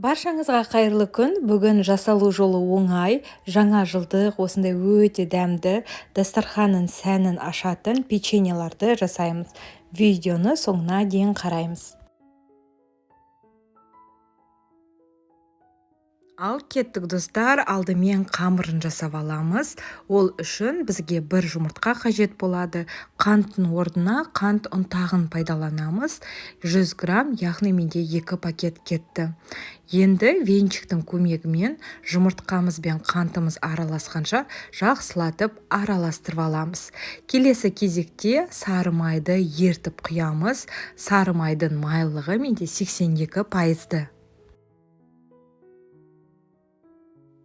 Баршаңызға қайырлы күн. Бүгін жасалу жолы оңай, жаңа жылдық осындай өте дәмді дастарханның сәнін ашатын печеньеларды жасаймыз. Видеоны соңына дейін қараймыз. Ал кеттік, достар, алдымен қамырын жасап аламыз. Ол үшін бізге бір жұмыртқа қажет болады. Қанттың орнына қант ұнтағын пайдаланамыз. 100 грамм, яғни менде 2 пакет кетті. Енді венчиктің көмегімен жұмыртқамыз бен қантымыз араласқанша жақсылатып араластырып аламыз. Келесі кезекте сары майды ертіп құямыз. Сары майдың майлылығы менде 82%.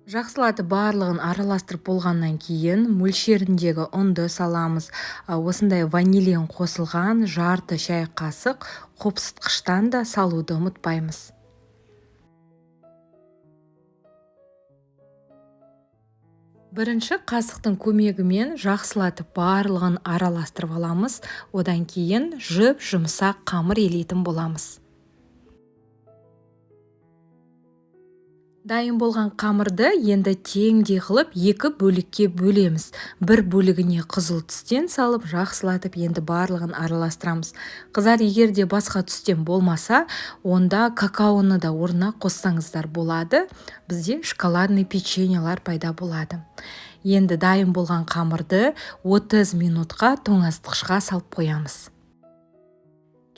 Жақсылатып барлығын араластырып болғаннан кейін мөлшеріндегі ұнды саламыз. Осындай ванилин қосылған жарты шай қасық қопсытқыштан да салуды ұмытпаймыз. Бірінші қасықтың көмегімен жақсылатып барлығын араластырып аламыз. Одан кейін жұп-жұмсақ қамыр елейтін боламыз. Дайын болған қамырды енді теңдей қылып екі бөлікке бөлеміз. Бір бөлігіне қызыл түстен салып, жақсылатып енді барлығын араластырамыз. Қыздар, егер де басқа түстен болмаса, онда какаоны да орнына қоссаңыздар болады. Бізде шоколадный печеньелар пайда болады. Енді дайын болған қамырды 30 минутқа тоңазытқышқа салып қоямыз.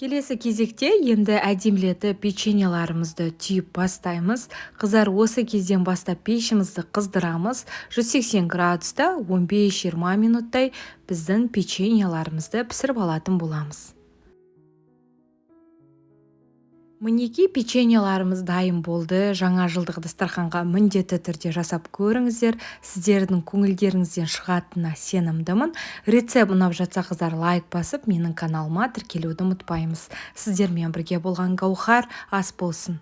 Келесі кезекте енді әдемілетіп печеньеларымызды түйіп бастаймыз. Қыздар, осы кезден бастап пешімізді қыздырамыз. 180 градуста 15-20 минуттай біздің печеньеларымызды пісіріп алатын боламыз. Мінекей, печеньеларымыз дайын болды. Жаңа жылдық дастарханға міндетті түрде жасап көріңіздер. Сіздердің көңілдеріңізден шығатынына сенімдімін. Рецепт ұнап жатса, қыздар, лайк басып, менің каналыма тіркелуді ұмытпаймыз. Сіздермен бірге болған Гаухар, ас болсын.